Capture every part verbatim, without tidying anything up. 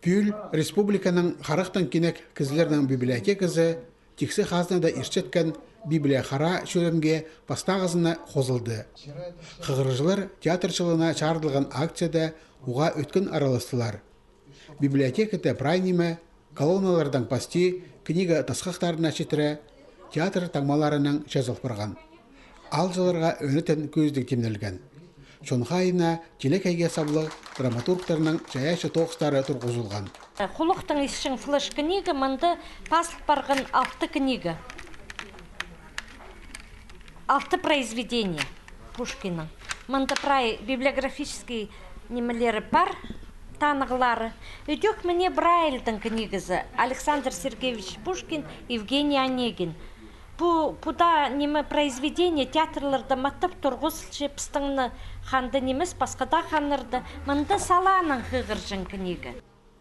Пӱӱл республиканың харахтаң кинек кізілернің библиотеказы тиксі хазнада иртчеткен «Библия хараа» чӧрімге пастағызына хозылды. Хығырығҷылар театр чылына чарыдылған акцияда уғаа ӧткін араластылар. Библиотекада прай ниме, колонналардаң пасти книга тасхахтарына читіре, театр таңмаларынаң чазыл парған. Аалҷыларға ӧнетін кӧзідіг тимнелген. Чон хайиина телекейге саблығ драматургтарның чайаачы тоғыстары турғызылған. Хулухтың исчең флеш-книга, мында пазыл парған алты книга. Алты произведение Пушкиннің. Мында прай библиографический нимелері пар, танығлары. Ідӧк мына Брайльдің книгазы, Александр Сергеевич Пушкин, Евгений Онегин. Пу, пу даа ниме произведение театрларда маттап турғызылча, пістіңні ханда нимес, пасха даа ханнарда. Мында Саланың хығырҷаң книга.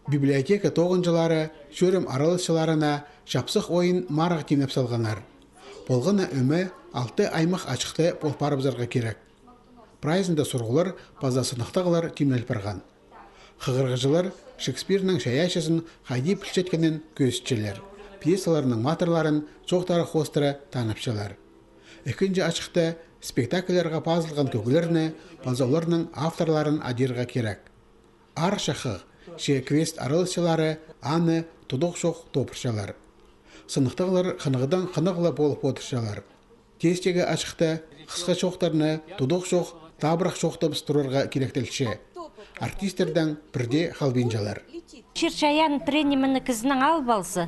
Библиотека тоғынҷылары чӧрім араласчыларына чапсых ойын марығ тимнеп салғаннар. Полған на ӧме алты аймах ачыхта пол парыбызарға кирек. Прайзында сурығлар паза сыныхтағлар тимнел парған. Хығырығҷылар Шекспирнің чайаачызын хайди пілчеткенін кӧзітчелер, пьесаларның матырларын чоохтары хоостыра таныпчалар. Ікінҷі ачыхта спектакльларға пазылған кӧглерні паза оларның авторларын адирға кирек. Аар чахығ, че квест араласчылары аны тудығ чох тоопырчалар. Сыныхтағлар хынығдаң хынығ ла полып одырчалар. Тестегі ачыхта хысха чоохтарны тудығ чох табырах чоохтабыс турарға киректелче. Артистердең пірдее халбинчалар. Чир-чайаан пірее нимені кізінің алып алза,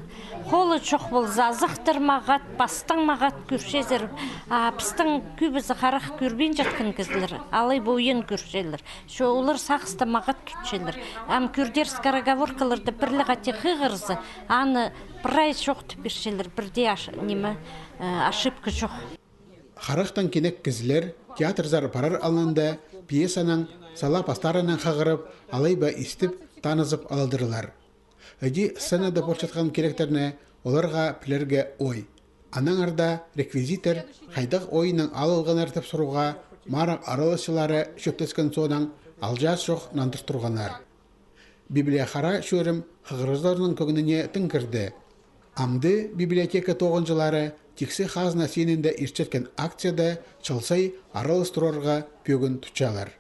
холы чох полза, азахтар мағат, пастаң мағат кӧрчезер, а пістің кӧбізі харах кӧрбинчеткен кізілер, алай ба уйан кӧрчелер. Че олар сағыста мағат кӧрчелер. Ам кӧрдер скороговоркаларны пір ле хати хығырза, аны прай чоохтап пирчелер, пірдее аш-, ниме, э, ошибка чох. Харахтаң кинек кізілер театрзар парар алнында пьесаның сала пастарынаң хығырып, алай ба истіп, танызып алыдырлар. Іди сценада полчатхан киректерні оларға пілерге ой. Аннаңар даа реквизиттер хайдағ ойыннаң алылғаннар тіп сурығға марығ араласчылары чӧптескен соонаң алҷаас чох нандыр турғаннар. «Библия хараа» чӧрім хығырығҷыларның кӧңніне тың кірді. Амды библиотека тоғынҷылары тиксі хазна синінде иртчеткен акцияда чыл сай аралас турарға пӧгін тутчалар.